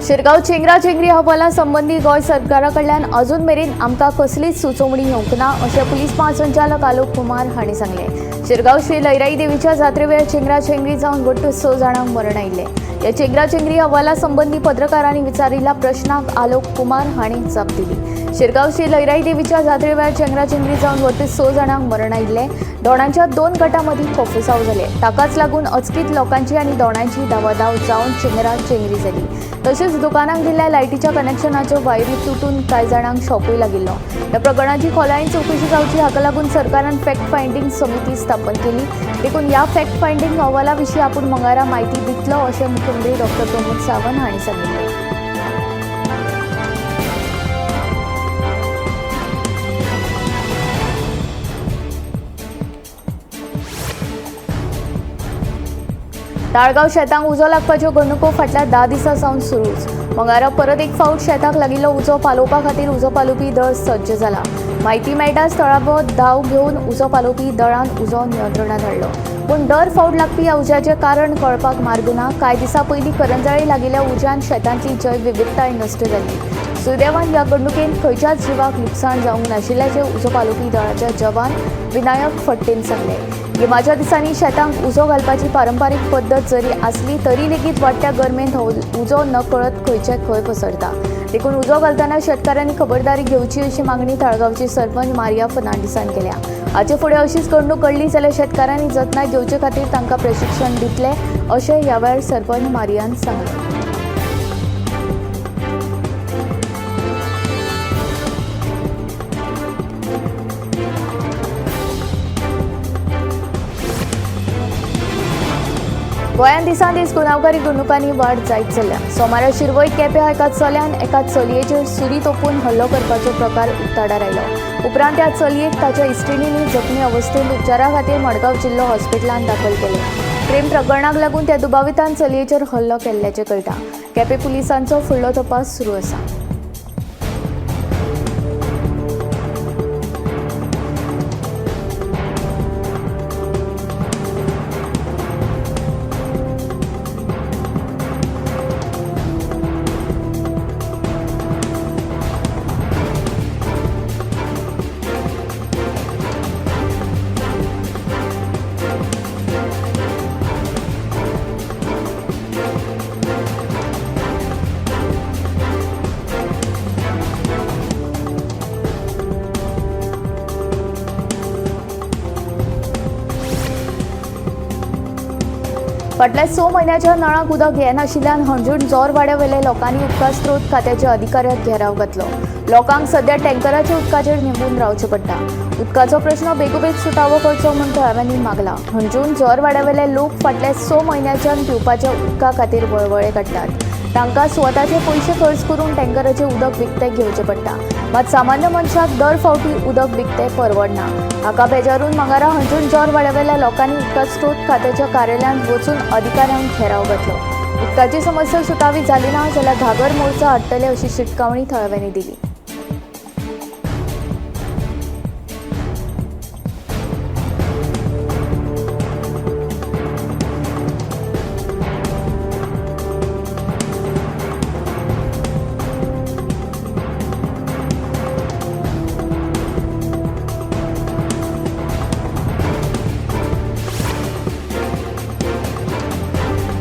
शिरगांव चेंगरा चेंगरी हवाला संबंदी गोंय सरकारा कडल्यान अजून मेरेन आमकां कसलीच सुचोवणी येवंक ना अशें पुलीस महासंचालक आलोक कुमार हांणी सांगलें। शिरगांव श्री लयराई देवीच्या जात्रे वेळार चेंगरा चेंगरी जावन वट्ट 6 जाणांक मरण आयिल्लें। ह्या चेंगरा चेंगरी हवाला संबंदी पत्रकारांनी विचारिल्ल्या प्रश्नाक आलोक कुमार हांणी जाप दिली। शिरगांव श्री लयराई देवीच्या जात्रे वेळार चेंगरा चेंगरी जावन वट्ट 6 जाणांक मरण आयिल्लें। दोणांच्या 2 गटां मदीं कोफुसांव जालें। ताकाच लागून अचकीत लोकांची आनी दोणांची धावाधाव जावन चेंगरा चेंगरी जाली। तशेंच दुकानांक दिल्ल्या लायटीच्या कनेक्शनाच्यो वायरी तुटून कांय जाणांक शॉकूय लागिल्लो। ह्या प्रकरणाची खोलायेन चवकशी जावची हाका लागून सरकारान फॅक्ट फायंडींग समिती स्थापन केली। देखून ह्या फॅक्ट फायंडींग अहवाला विशीं आपूण मंगळारा म्हायती दितलो अशें मुख्यमंत्री डॉक्टर प्रमोद सावंत हांणी सांगिल्लें। ताळगांव शेतांक उजो लागपाच्यो घडणुको फाटल्या 10 दिसां सावन सुरूच। मंगळारा परत एक फावट शेताक लागिल्लो उजो पालोवपा खातीर उजो पालोवपी दळ सज्ज जाला। म्हायती मेळटाच थळावो धांव घेवन उजो पालोवपी दळान उजो नियंत्रणांत हाडलो। पूण दर फावट लागपी ह्या उज्याचें कारण कळपाक मार्ग ना। कांय दिसां पयलीं करंजाळी लागिल्ल्या उज्यान शेतांतली जैवविविधताय नश्ट जाली। सुदैवान ह्या घडणुकेंत खंयच्याच जिवाक लुकसाण जावंक नाशिल्ल्याचें उजो पालोवपी दळाच्या जवान विनायक फट्टेन सांगलें। गिमाच्या दिसांनी शेतांक उजो घालपाची पारंपारीक पद्दत जरी आसली तरी लेगीत वाडट्या गरमेंत हो उजो नकळत खंयचे खंय पसरता। देखून उजो घालतना शेतकारांनी खबरदारी घेवची अशी मागणी ताळगांवची सरपंच मारिया फर्नांडीसान केल्या। हाचे फुडें अशीच घडणूक घडली जाल्यार शेतकारांनी जतनाय घेवचे खातीर तांकां प्रशिक्षण दितले अशें ह्या वेळार सरपंच मारियान सांगलें। गोंयांत दिसान दीस गुन्यांवकारी घडणुकांनी वाड जायत चल्ल्या। सोमारा शिरवय केप्यां एका चल्यान एका चलयेचेर सुरी तोपून हल्लो करपाचो प्रकार उक्ताडार आयलो। उपरांत त्या चलयेक ताच्या इश्टिणींनी जखमी अवस्थेंत उपचारा खातीर मडगांव जिल्लो हॉस्पिटलांत दाखल केले। प्रेम प्रकरणाक लागून त्या दुबावितान चलयेचेर हल्लो केल्ल्याचें कळटा। केपें पुलिसांचो फुडलो तपास सुरू आसा। फाटल्या 6 म्हयन्याच्या नळाक उदक येनाशिल्ल्यान हणजूण जोरवाड्यावेल्या लोकांनी उदका स्रोत खात्याच्या अधिकाऱ्याक घेराव घातलो। लोकांक सध्या टँकराच्या उदकाचेर निंबून रावचें पडटा। उदकाचो प्रश्न बेगोबेग सुटावो करचो म्हूण थळाव्यांनी मागला। हणजूण जोरवाड्यावेले लोक फाटल्या 6 म्हयन्याच्यान पिवपाच्या उदका खातीर वळवळे काडटात। तांकां स्वताचे पयशे खर्च करून टँकराचें उदक विकतें घेवचें पडटा। मात सामान्य मनशाक दर फावटी उदक विकतें परवडना। हाका बेजारून मंगळारा हणजूण जोरवाड्यावेल्या लोकांनी उदका स्रोत खात्याच्या कार्यालयांत वचून अधिकाऱ्यांक घेराव घातलो। उदकाची समस्या सुटावी जाली ना जाल्यार घागर मोर्चा हाडटले अशी शिटकावणी थळाव्यांनी दिली।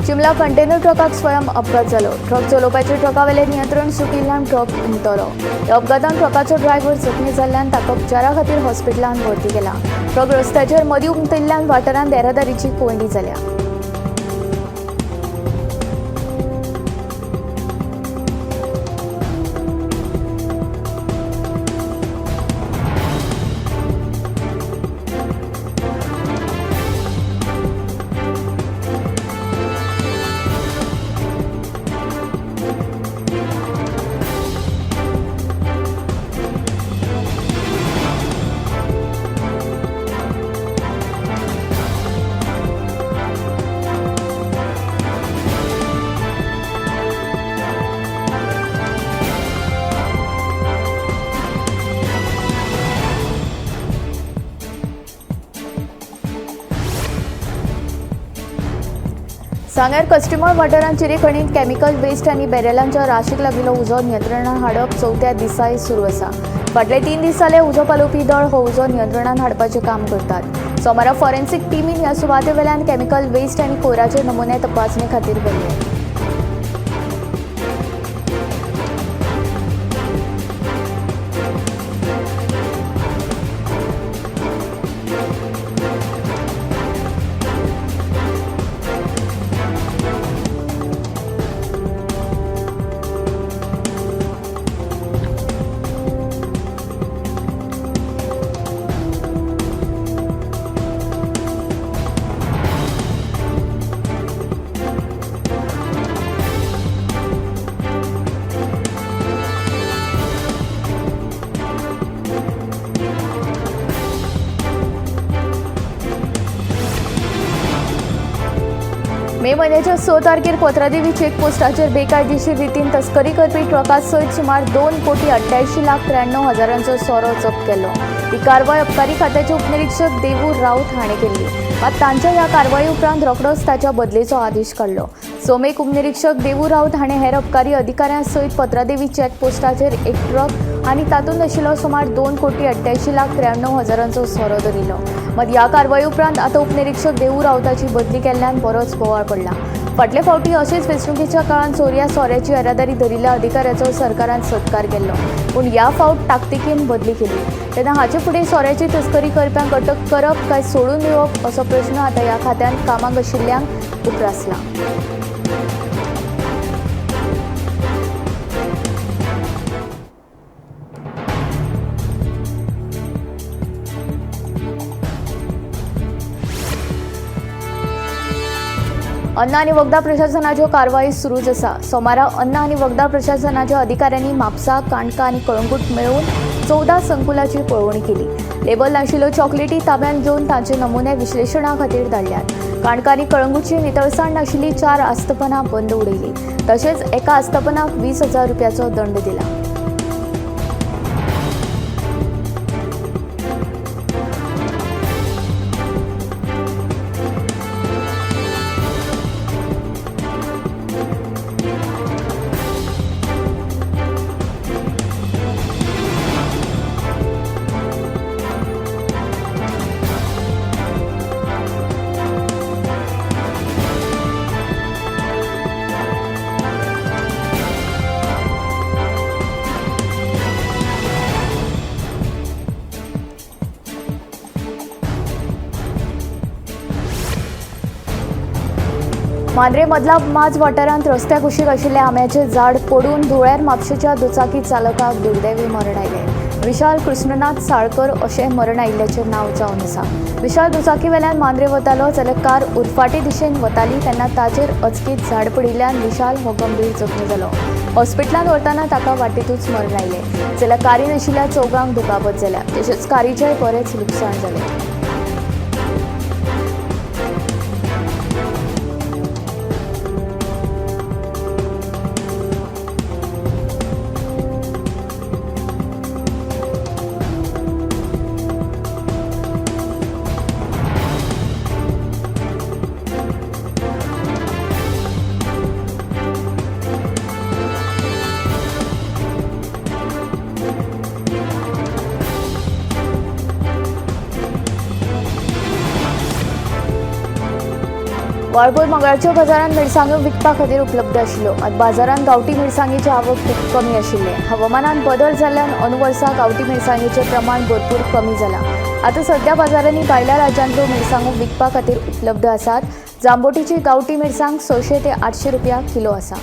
चिमला कंटेनर ट्रकाक स्वयं अपघात जालो। ट्रक चलोवपाचे ट्रकावेलें नियंत्रण सुटिल्ल्यान ट्रक उमटलो। ह्या अपघातान ट्रकाचो ड्रायव्हर जखमी जाल्ल्यान ताका उपचारा खातीर हॉस्पिटलांत भरती केला। ट्रक रस्त्याचेर मदीं उमटिल्ल्यान वाठारांत येरादारीची कोंयडी जाल्या। सांग्यार कस्टमर वाठारांत चिरेखणींत केमिकल वेस्ट आनी बॅरलांच्या राशीक लागिल्लो उजो नियंत्रणात हाडप चवथ्या दिसाय सुरू आसा. फाटले 3 दीस जाले उजो पालोवपी दळ हो उजो नियंत्रणात हाडपाचें काम करतात. सोमारा फॉरेन्सिक टिमीन ह्या सुवाते वेल्यान केमिकल वेस्ट आनी कोयराचे नमुने तपासणे खातीर व्हेल्ले. मे म्हयन्याच्या 6 तारखेर पत्रादेवी चेकपोस्टाचेर बेकायदेशीर रितीन तस्करी करपी ट्रका सयत सुमार 2,88,93,000 सोरो जप्त केलो. ही कारवाय अबकारी खात्याचे उपनिरीक्षक देवू राऊत हाणें केल्ली. मात तांच्या ह्या कारवाये उपरांत रोखडोच ताच्या बदलेचो आदेश काडलो. सोमेक उपनिरीक्षक देवू राऊत हाणें हेर अबकारी अधिकाऱ्यां सयत पत्रादेवी चेकपोस्टाचेर एक ट्रक आनी तातूंत आशिल्लो सुमार 2,88,93,000 सोरो धरिल्लो. मात ह्या कारवाये उपरांत आतां उपनिरीक्षक देवू राऊताची बदली केल्ल्यान बरोच बोवाळ पडला. फाटले फावटी अशेच वेंचणुकेच्या काळांत चोरया सोऱ्याची येरादारी धरिल्ल्या अधिकाऱ्याचो सरकारान सत्कार केल्लो, पूण ह्या फावट ताकतिकेन बदली केली. तेन्ना हाचे फुडें सोऱ्याची तस्करी करप्यांक अटक करप काय सोडून दिवप असो प्रश्न आतां ह्या खात्यांत कामाक आशिल्ल्यांक उप्रासला. अन्न आनी वखदां प्रशासनाच्यो कारवाई सुरूच आसा. सोमारा अन्न आनी वखदां प्रशासनाच्या अधिकाऱ्यांनी म्हापसा, काणका आनी कळंगूट मेळून 14 संकुलाची पळोवणी केली. लेबल नाशिल्ल्यो चॉकलेटी ताब्यांत घेवन तांचे नमुने विश्लेशणा खातीर धाडल्यात. काणका आनी कळंगूटची नितळसाण नाशिल्ली 4 आस्थापनां बंद उडयली. तशेंच एका आस्थापनाक 20,000 रुपयाचो दंड दिला. मांद्रे मदला माज वाठारांत रस्त्या कुशीक आशिल्ल्या आंब्याचें झाड पडून धुळ्यार म्हापशेच्या दुचाकी चालकाक दुर्दैवी मरण आयलें. विशाल कृष्णनाथ साळकर अशें मरण आयिल्ल्याचें नांव जावन आसा. विशाल दुचाकी वेल्यान मांद्रे वतालो जाल्यार कार उरफाटे दिशेन वताली तेन्ना ताचेर अचकीत झाड पडिल्ल्यान विशाल हो गंभीर जखमी जालो. हॉस्पिटलांत व्हरतना ताका वाटेतूच मरण आयलें जाल्यार कारीन आशिल्ल्या चौगांक दुखापत जाल्या. तशेंच कारीचेंय बरेंच लुकसाण जालें. वाळपय मंगळारच्या बाजारांत मिरसांग्यो विकपा खातीर उपलब्ध आशिल्ल्यो. मात बाजारांत गांवठी मिरसांगेची आवक खूब कमी आशिल्ली. हवामानांत बदल जाल्ल्यान अंदू वर्सा गांवठी मिरसांगेचें प्रमाण भरपूर कमी जालां. आतां सध्या बाजारांनी भायल्या राज्यांतल्यो मिरसांगो विकपा खातीर उपलब्ध आसात. जांबोटीची गांवठी मिरसांग 600 ते 800 रुपया किलो आसा.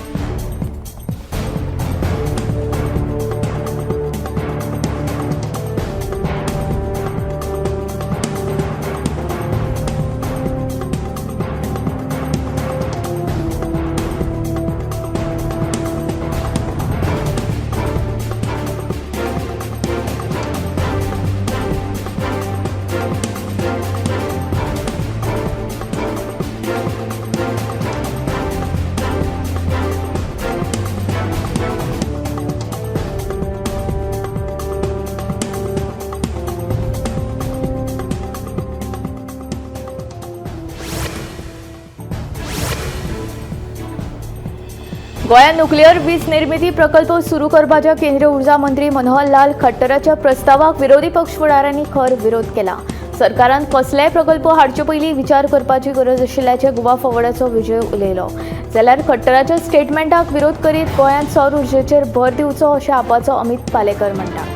गोंयांत न्युक्लियर वीज निर्मिती प्रकल्प सुरू करपाच्या केंद्रीय ऊर्जा मंत्री मनोहर लाल खट्टराच्या प्रस्तावाक विरोधी पक्ष फुडाऱ्यांनी खर विरोध केला। सरकारान कसलेय प्रकल्प हाडचे पयलीं विचार करपाची गरज आशिल्ल्याचें गोवा फॉरवर्डाचो विजय उलयलो। जाल्यार खट्टराच्या स्टेटमेंटाक विरोध करीत गोंयांत सौर उर्जेचेर भर दिवचो अशें आपाचो अमित पालेकर म्हणटा।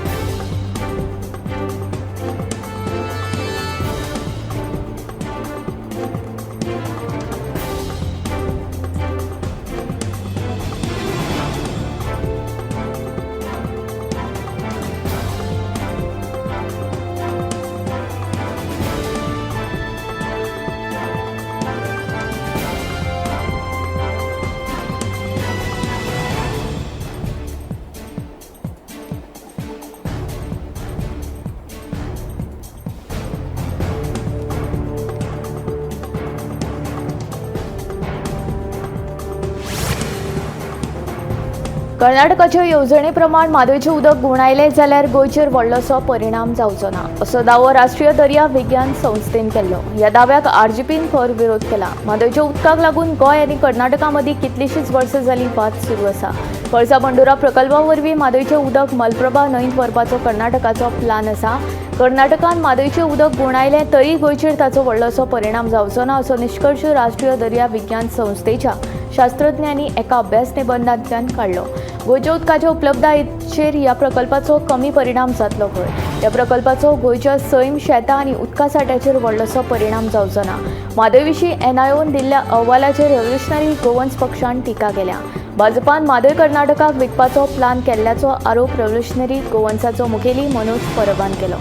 कर्नाटकाच्या येवजणे प्रमाण म्हादयचें उदक गुणायलें जाल्यार गोंयचेर व्हडलोसो परिणाम जावचो ना असो दावो राष्ट्रीय दर्या विज्ञान संस्थेन केल्लो। ह्या दाव्याक आरजीपीन खर विरोध केला। म्हादयच्या उदकाक लागून गोंय आनी कर्नाटका मदीं कितलींशींच वर्सां जालीं वाद सुरू आसा। कळसा बंडुरा प्रकल्पा वरवीं म्हादयचें उदक मलप्रभा न्हंयत व्हरपाचो कर्नाटकाचो प्लान आसा। कर्नाटकान म्हादयचें उदक गुणायलें तरी गोंयचेर ताचो व्हडलोसो परिणाम जावचो ना असो निश्कर्श राष्ट्रीय दर्या विज्ञान संस्थेच्या शास्त्रज्ञांनी एका अभ्यास निबंधांतल्यान काडलो। गोंयच्या उदकाच्या उपलब्धतायेचेर ह्या प्रकल्पाचो कमी परिणाम जातलो खंय। ह्या प्रकल्पाचो गोंयच्या सैम, शेतां आनी उदका साठ्याचेर व्हडलोसो परिणाम जावचो ना। म्हादय विशीं एनआयओन दिल्ल्या अहवालाचेर रेव्होल्युशनरी गोवन्स पक्षान टिका केल्या। भाजपान म्हादय कर्नाटकाक विकपाचो प्लान केल्ल्याचो आरोप रेव्होल्युशनरी गोवन्साचो मुखेली मनोज परबान केलो।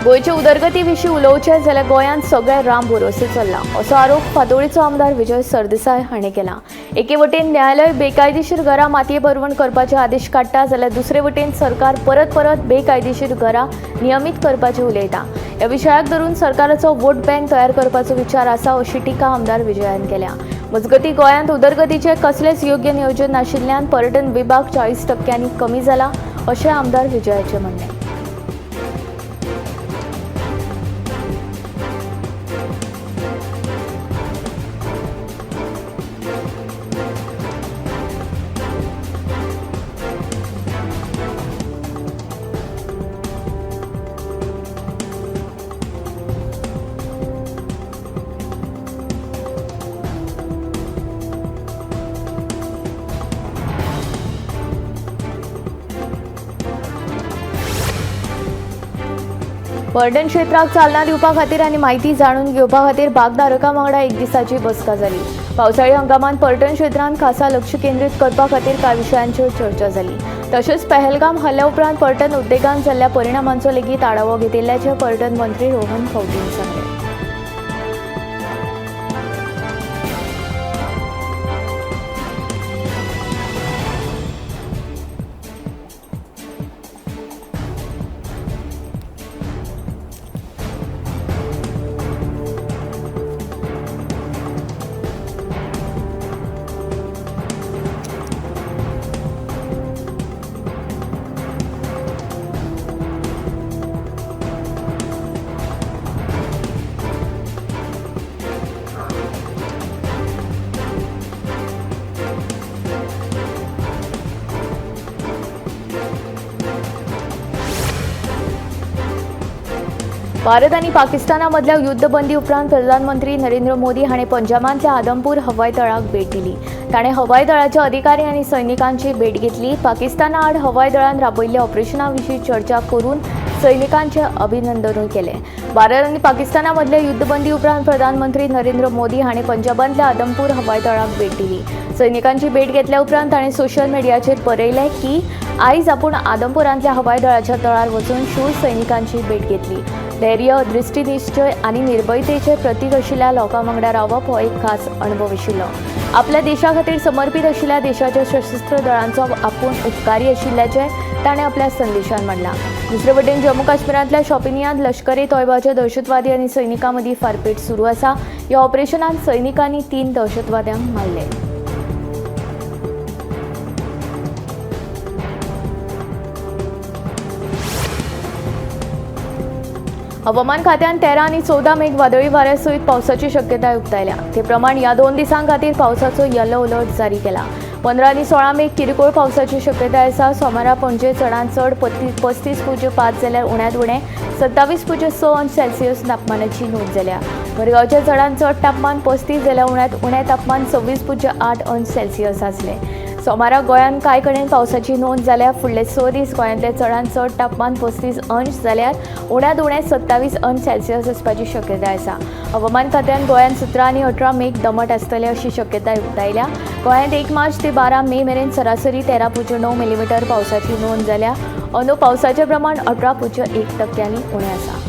गोंयचे उदरगती विशीं उलोवचें जाल्यार गोंयांत सगळें राम भरोसे चल्लां असो आरोप फातोळीचो आमदार विजय सरदेसाय हांणी केला। एके वटेन न्यायालय बेकायदेशीर घरां मातये भरवण करपाचे आदेश काडटा जाल्यार दुसरे वटेन सरकार परत परत बेकायदेशीर घरां नियमीत करपाचें उलयता। ह्या विशयाक धरून सरकाराचो वोट बँक तयार करपाचो विचार आसा अशी टिका आमदार विजयान केल्या। मजगतीं गोंयांत उदरगतीचें कसलेंच योग्य नियोजन नाशिल्ल्यान पर्यटन विभाग 40% कमी जाला अशें आमदार विजयाचें म्हणणें। पर्यटन क्षेत्राक चालना दिवपा खातीर आनी म्हायती जाणून घेवपा खातीर भागधारकां वांगडा एक दिसाची बसका जाली। पावसाळी हंगामांत पर्यटन क्षेत्रांत खासा लक्ष केंद्रीत करपा खातीर कांय विशयांचेर चर्चा जाली। तशेंच पहलगाम हल्ल्या उपरांत पर्यटन उद्देगांत जाल्ल्या परिणामांचो लेगीत आढावो घेतिल्ल्याचें पर्यटन मंत्री रोहन खंवटेन सांगलें। भारत आनी पाकिस्ताना मदल्या युद्धबंदी उपरांत प्रधानमंत्री नरेंद्र मोदी हाणें पंजाबांतल्या आदमपूर हवाई तळाक भेट दिली। ताणें हवाई दळाच्या अधिकारी आनी सैनिकांची भेट घेतली। पाकिस्ताना आड हवाई दळान राबयल्ल्या ऑपरेशना विशीं चर्चा करून सैनिकांचे अभिनंदनूय केलें। भारत आनी पाकिस्ताना मदल्या युद्धबंदी उपरांत प्रधानमंत्री नरेंद्र मोदी हाणें पंजाबांतल्या आदमपूर हवाई तळाक भेट दिली। सैनिकांची भेट घेतल्या उपरांत ताणें सोशल मिडियाचेर बरयलें की आयज आपूण आदमपुरांतल्या हवाई दळाच्या तळार वचून शूर सैनिकांची भेट घेतली। धैर्य, दृष्टिनिश्चय आनी निर्भयतेचे प्रतीक आशिल्ल्या लोकां वांगडा रावप हो एक खास अणभव आशिल्लो। आपल्या देशा खातीर समर्पित आशिल्ल्या देशाच्या सशस्त्र दळांचो आपूण उपकारी आशिल्ल्याचें ताणें आपल्या संदेशान म्हणलां। दुसरे वटेन जम्मू काश्मीरांतल्या शॉपिनियांत लश्कर ए तोयबाच्या दहशतवादी आनी सैनिकां मदीं फारपेट सुरू आसा। ह्या ऑपरेशनांत सैनिकांनी 3 दहशतवाद्यांक मारले। हवामान खात्यान 13 आनी 14 मेक वादळी वाऱ्या सयत पावसाची शक्यताय उक्तायल्या. ते प्रमाण ह्या 2 दिसां खातीर पावसाचो येलो अलर्ट जारी केला. 15 आनी 16 मेक किरकोळ पावसाची शक्यताय आसा. सोमारा पणजे चडांत चड 35.5 जाल्यार उण्यांत उणें 27.6 अंश सेल्सियस तापमानाची नोंद जाल्या. मडगांवचें चडांत चड तापमान 35 जाल्यार उण्यांत उणें तापमान 26.8 अंश सेल्सियस आसलें. सोमारा गोंयांत कांय कडेन पावसाची नोंद जाल्या. फुडले 6 दीस गोंयांतलें चडांत चड तापमान 35 अंश जाल्यार उण्यांत उणें 27 अंश सेल्सियस आसपाची शक्यताय आसा. हवामान खात्यान गोंयांत 17 आनी 18 मेक दमट आसतले अशी शक्यताय उक्तायल्या. गोंयांत 1 मार्च ते 12 मे मेरेन सरासरी 13.9 मिलीमिटर पावसाची नोंद जाल्या. अंदू पावसाचें प्रमाण 18.1% उणें आसा.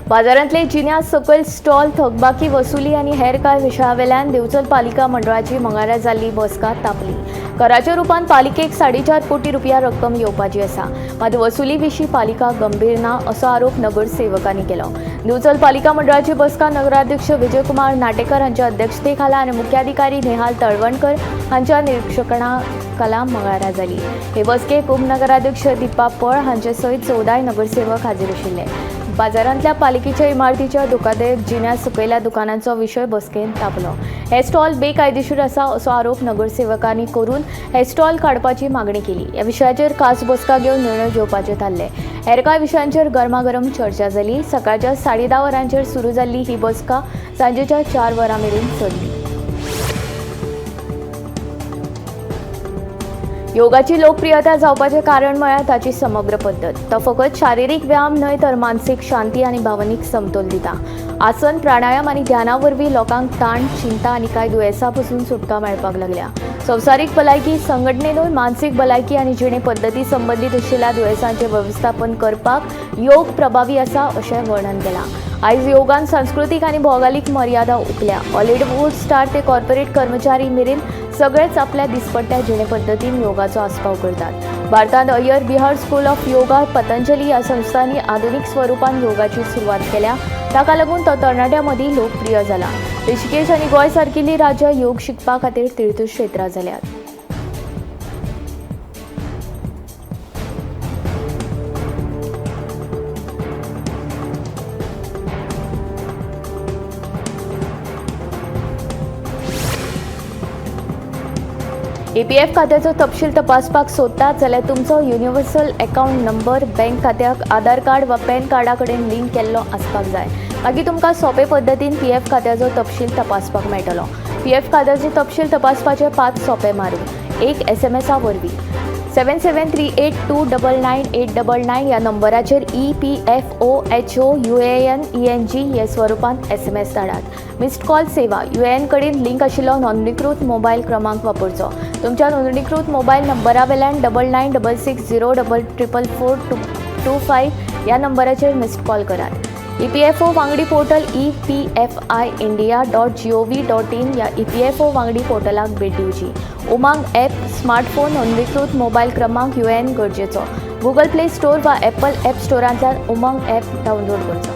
बाजारांतले जिन्या सकयल स्टॉल थकबाकी वसुली आनी हेर कांय विशयावेल्यान दिवचल पालिका मंडळाची मंगळारा जाल्ली बसका तापली. कराच्या रुपान पालिकेक 4.5 कोटी रुपया रक्कम येवपाची आसा. मात वसुली विशीं पालिका गंभीर ना असो आरोप नगरसेवकांनी केलो. दिवचल पालिका मंडळाची बसका नगराध्यक्ष विजयकुमार नाटेकर हांच्या अध्यक्षतेखाला आनी मुख्याधिकारी नेहाल तळवणकर हांच्या निरीक्षणाखाला मंगळारा जाली. हे बसकेक उपनगराध्यक्ष दीपा पळ हांचे सयत 14 नगरसेवक हाजीर आशिल्ले. बाजारांतल्या पालिकेच्या इमारतीच्या धोकादायक जिन्या सकयल्या दुकानांचो विशय बसकेंत तापलो. हे स्टॉल बेकायदेशीर आसा असो आरोप नगरसेवकांनी करून हे स्टॉल काडपाची मागणी केली. ह्या विशयाचेर खास बसका घेवन निर्णय घेवपाचे थारले. हेर कांय विशयांचेर गरमागरम चर्चा जाली. सकाळच्या 10:30 वरांचेर सुरू जाल्ली ही बसका सांजेच्या 4 वरां मेरेन चल्ली. योगाची लोकप्रियता जावपाचें कारण म्हळ्यार ताची समग्र पद्दत. तो फकत शारिरीक व्यायाम न्हय तर मानसीक शांती आनी भावनीक समतोल दिता. आसन, प्राणायाम आनी ध्याना वरवीं लोकांक ताण, चिंता आनी कांय दुयेंसां पसून सुटका मेळपाक लागल्या. संवसारीक भलायकी संघटनेनूय मानसीक भलायकी आनी जिणे पद्दती संबंदीत आशिल्ल्या दुयेंसांचें वेवस्थापन करपाक योग प्रभावी आसा अशें वर्णन केलां. आयज योगान सांस्कृतीक आनी भौगोलीक मर्यादा उखल्या. हॉलिवूड स्टार ते कॉर्पोरेट कर्मचारी मेरेन सगळेच आपल्या दिसपट्ट्या जिणे पद्दतीन योगाचो आस्पाव करतात. भारतांत Iyer Bihar school of yoga, Patanjali ह्या संस्थांनी आधुनीक स्वरुपान योगाची सुरवात केल्या. ताका लागून तो तरणाट्यां मदीं लोकप्रिय जाला. ऋषिकेश आनी गोंय सारकिल्लीं राज्यां योग शिकपा खातीर तीर्थक्षेत्रां जाल्यात. ईपीएफ खात्याचो तपशील तपासपाक सोदतात जाल्यार तुमचो युनिव्हर्सल अकावंट नंबर बँक खात्याक आधार कार्ड वा पॅन कार्डा कडेन लिंक केल्लो आसपाक जाय. मागीर तुमकां सोंपे पद्दतीन पीएफ खात्याचो तपशील तपासपाक मेळटलो. पीएफ खात्याचो तपशील तपासपाचे 5 सोंपे मार्ग. 1 एसएमएसा वरवीं 7738 299 899 ह्या नंबराचेर EPFO HO UAN ENG ह्या स्वरुपांत एसएमएस धाडात. मिस्ड कॉल सेवा UAN कडेन लिंक आशिल्लो नोंदणीकृत मोबायल क्रमांक वापरचो. तुमच्या नोंदणीकृत मोबायल नंबरा वेल्यान 9966 0 444 225 ह्या नंबराचेर मिस्ड कॉल करात. ईपीएफओ वांगडी पोर्टल epfiindia.gov.in ह्या ईपीएफओ वांगडी पोर्टलाक भेट दिवची. उमांग ॲप स्मार्टफोन नोंदणीकृत मोबायल क्रमांक UAN गरजेचो. गुगल प्ले स्टोर वा ॲपल ॲप स्टोरांतल्यान उमंग ॲप डावनलोड करचो.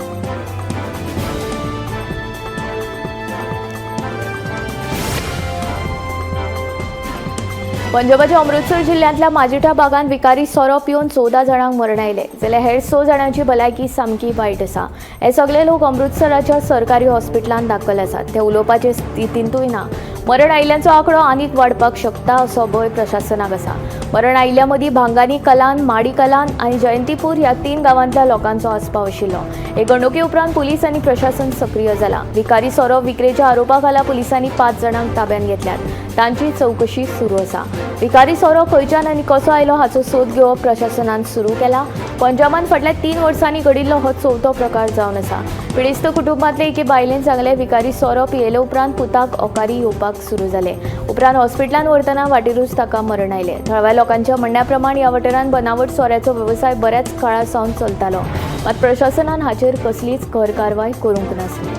पंजाबाच्या अमृतसर जिल्ल्यांतल्या माजिठा भागांत विकारी सोरो पिवन 14 जाणांक मरण आयलें जाल्यार हेर 6 जाणांची भलायकी सामकी वायट आसा. हे सगळे लोक अमृतसराच्या सरकारी हॉस्पिटलांत दाखल आसात. ते उलोवपाचे स्थितींतूय ना. मरण आयिल्ल्यांचो आंकडो आनीक वाडपाक शकता असो भंय प्रशासनाक आसा. मरण आयिल्ल्या मदीं भांगानी कलान, माडी कलान आनी जयंतीपूर ह्या 3 गांवांतल्या लोकांचो आस्पाव आशिल्लो. हे घडणुके उपरांत पुलीस आनी प्रशासन सक्रीय जाला. विकारी सोरो विक्रेच्या आरोपा खाला पुलिसांनी 5 जाणांक ताब्यांत घेतल्यात. तांची चवकशी सुरू आसा. विकारी सोरो खंयच्यान आनी कसो आयलो हाचो सोद घेवप प्रशासनान सुरू केला. पंजाबान फाटल्या 3 वर्सांनी घडिल्लो हो चवथो प्रकार जावन आसा. पिडेस्त कुटुंबांतले एके बायलेन सांगलें, विकारी सोरो पियेले उपरांत पुताक ओकारी येवपाक सुरू जाले. उपरांत हॉस्पिटलांत व्हरतना वाटेरूच ताका मरण आयलें. थळाव्या लोकांच्या म्हणण्या प्रमाण ह्या वाठारांत बनावट सोऱ्याचो वेवसाय बऱ्याच काळा सावन चलतालो. मात प्रशासनान हाचेर कसलीच खर कारवाय करूंक नासली.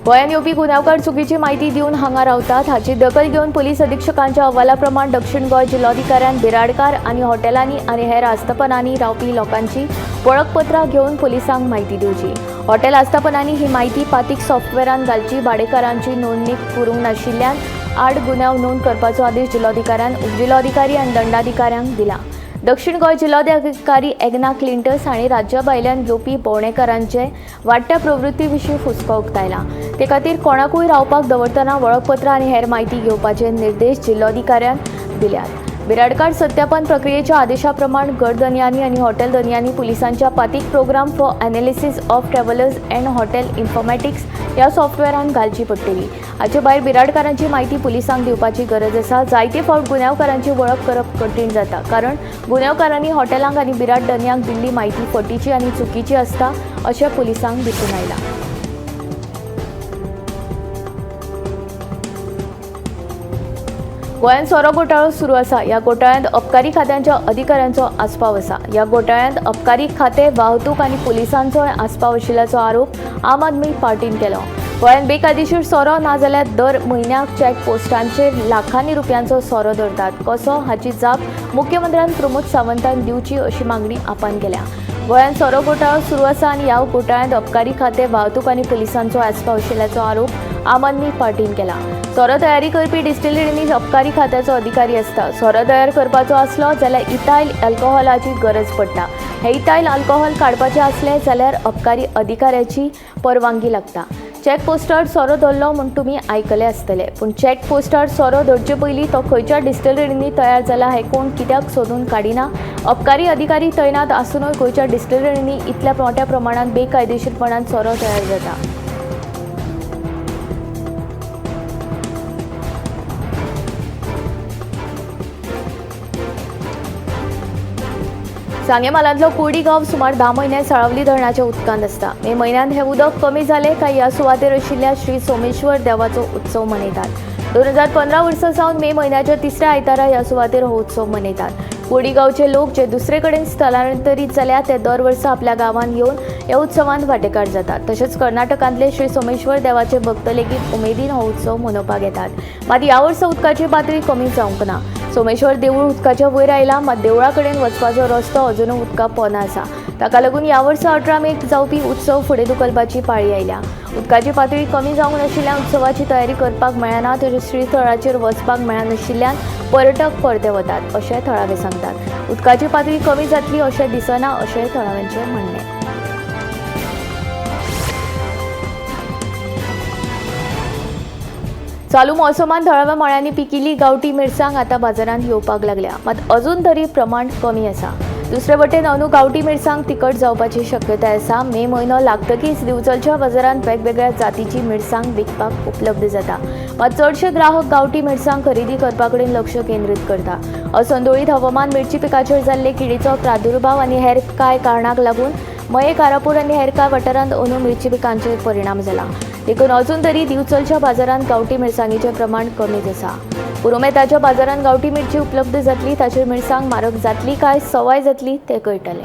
गोंयांत येवपी गुन्यांवकार चुकीची म्हायती दिवन हांगा रावतात हाची दखल घेवन पुलीस अधीक्षकांच्या अहवाला प्रमाण दक्षिण गोंय जिल्लोधिकाऱ्यान बिराडकार आनी हॉटेलांनी आनी हेर आस्थापनांनी रावपी लोकांची वळखपत्रां घेवन पुलिसांक म्हायती दिवची. हॉटेल आस्थापनांनी ही म्हायती पातीक सॉफ्टवेअरान घालची. भाडेकारांची नोंदणी करूंक नाशिल्ल्यान आड गुन्यांव नोंद करपाचो आदेश जिल्लोधिकाऱ्यान उपजिल्लोधिकारी आनी दंडाधिकाऱ्यांक दिला. दक्षिण गोंय जिल्लोधिकारी एग्ना क्लिंटस हांणी राज्या भायल्यान येवपी भोंवडेकारांचे वाडट्या प्रवृत्ती विशीं हुस्को उक्तायला. ते खातीर कोणाकूय रावपाक दवरतना वळखपत्रां आनी हेर म्हायती घेवपाचे निर्देश जिल्लोधिकाऱ्यान दिल्यात. बिराडकार सत्यापन प्रक्रियेच्या आदेशा प्रमाण घरधनयांनी आनी हॉटेल धनयांनी पुलिसांच्या पातीक programme for analysis of travellers and hotel informatics ह्या सॉफ्टवेअरान घालची पडटली. हाचे भायर बिराडकारांची म्हायती पुलिसांक दिवपाची गरज आसा. जायते फावट गुन्यांवकारांची वळख करप कठीण जाता, कारण गुन्यांवकारांनी हॉटेलांक आनी बिराड धनयांक दिल्ली म्हायती फटीची आनी चुकीची आसता अशें पुलिसांक दिसून आयलां. गोंयांत सोरो घोटाळो सुरू आसा. ह्या घोटाळ्यांत अबकारी खात्यांच्या अधिकाऱ्यांचो आस्पाव आसा. ह्या घोटाळ्यांत अबकारी खातें, वाहतूक आनी पुलिसांचोय आस्पाव आशिल्ल्याचो आरोप आम आदमी पार्टीन केलो. गोंयांत बेकायदेशीर सोरो नाजाल्यार दर म्हयन्याक चॅक पोस्टांचेर लाखांनी रुपयांचो सोरो धरतात कसो हाची जाप मुख्यमंत्र्यान प्रमोद सावंतान दिवची अशी मागणी आपान केल्या. गोंयांत सोरो घोटाळो सुरू आसा आनी ह्या घोटाळ्यांत अबकारी खातें, वाहतूक आनी पुलिसांचो आस्पाव आशिल्ल्याचो आरोप आम आदमी पार्टीन केला. सोरो तयारी करपी डिस्टिलरींनी अबकारी खात्याचो अधिकारी आसता. सोरो तयार करपाचो आसलो जाल्यार इथायल अल्कोहोलाची गरज पडटा. हे इथायल अल्कोहोल काडपाचें आसलें जाल्यार अबकारी अधिकाऱ्याची परवानगी लागता. चॅक पोस्टार सोरो धरलो म्हूण तुमी आयकले आसतले, पूण चॅक पोस्टार सोरो धरचे पयलीं तो खंयच्या डिस्टिलरींनी तयार जाला हें कोण कित्याक सोदून काडिना? अबकारी अधिकारी तैनात आसुनूय गोंयच्या डिस्टिलरींनी इतल्या मोठ्या प्रमाणांत बेकायदेशीरपणान सोरो तयार जाता. सांगें म्हालांतलो कुर्डी गांव सुमार 10 म्हयने साळावली धरणाच्या उदकांत आसता. मे म्हयन्यांत हें उदक कमी जालें काय ह्या सुवातेर आशिल्ल्या श्री सोमेश्वर देवाचो उत्सव मनयतात. 2015 वर्सा सावन मे म्हयन्याच्या तिसऱ्या आयतारा ह्या सुवातेर हो उत्सव मनयतात. कुर्डी गांवचे लोक जे दुसरे कडेन स्थलांतरीत जाल्या ते दर वर्सा आपल्या गांवांत येवन ह्या उत्सवांत वांटेकार जातात. तशेंच कर्नाटकांतले श्री सोमेश्वर देवाचे भक्त लेगीत उमेदीन हो उत्सव मनोवपाक येतात. मात ह्या वर्सा उदकाची पातळी कमी जावंक ना. सोमेश्वर देवूळ उदकाच्या वयर आयला, मात देवळा कडेन वचपाचो रस्तो अजुनूय उदका पोंदा आसा. ताका लागून ह्या वर्सा 18 मेक जावपी उत्सव फुडें धुकलपाची पाळी आयल्या. उदकाची पातळी कमी जावंक नाशिल्ल्यान उत्सवाची तयारी करपाक मेळना, तशेंच श्रीथळाचेर वचपाक मेळनाशिल्ल्यान पर्यटक परते वतात अशें थळावे सांगतात. उदकाची पातळी कमी जातली अशें दिसना अशें थळाव्यांचें म्हणणें. चालू मोसमांत थळाव्या मळ्यांनी पिकिल्ली गांवठी मिरसांग आतां बाजारांत येवपाक लागल्या, मात अजून तरी प्रमाण कमी आसा. दुसरे वटेन अंदू गांवठी मिरसांग तिखट जावपाची शक्यताय आसा. मे म्हयनो लागतकीच दिवचलच्या बाजारांत वेगवेगळ्या जातीची मिरसांग विकपाक उपलब्ध जाता, मात चडशे ग्राहक गांवठी मिरसांग खरेदी करपा कडेन लक्ष केंद्रीत करता. असंतुळीत हवामान, मिरची पिकाचेर जाल्ले किडीचो प्रादुर्भाव आनी हेर कांय कारणांक लागून मये, कारापूर आनी हेर कांय वाठारांत अंदू मिरची पिकांचेर परिणाम जाला. देखून अजून तरी दिवचलच्या बाजारांत गांवठी मिरसांगेचें प्रमाण कमीच आसा. पुरुमेताच्या बाजारांत गांवठी मिरची उपलब्ध जातली, ताचेर मिरसांग म्हारग जातली काय सवाय जातली तें कळटलें.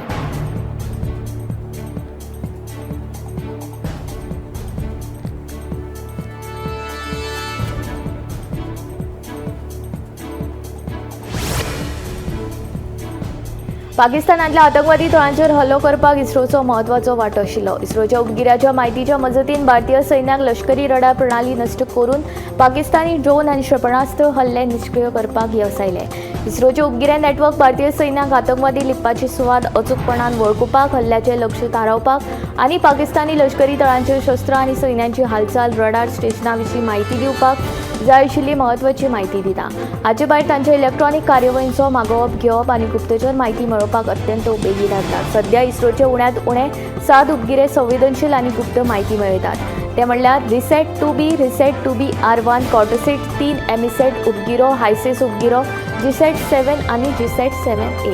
पाकिस्तानांतल्या आतंकवादी तळांचेर हल्लो करपाक इस्रोचो म्हत्वाचो वांटो आशिल्लो. इस्रोच्या उपगिऱ्याच्या म्हायतीच्या मजतीन भारतीय सैन्याक लश्करी रडार प्रणाली नश्ट करून पाकिस्तानी ड्रोन आनी क्षेपणास्त्र हल्ले निश्क्रीय करपाक येस आयलें. इस्रोचे उपगिरे नेटवर्क भारतीय सैन्याक आतंकवादी लिपपाची सुवात अचूकपणान वळखुपाक, हल्ल्याचें लक्ष थारावपाक आनी पाकिस्तानी लश्करी तळांचेर शस्त्रां आनी सैन्याची हालचाल रडार स्टेशना विशीं म्हायती दिवपाक जाय आशिल्ली म्हत्वाची म्हायती दिता. हाचे भायर तांच्या इलेक्ट्रॉनिक कार्यावळींचो मागोवप घेवप आनी गुप्तचर म्हायती मेळोवपाक अत्यंत उपेगी थारता. सध्या इस्रोचे उण्यांत उणे 7 उपगिरे संवेदनशील आनी गुप्त म्हायती मेळयतात. ते म्हणल्यार RISAT 2B, RISAT 2B R1, Cartosat 3, EMISAT उपगिरो, हायसेस उपगिरो, GSAT 7 आनी जीसॅट 7A.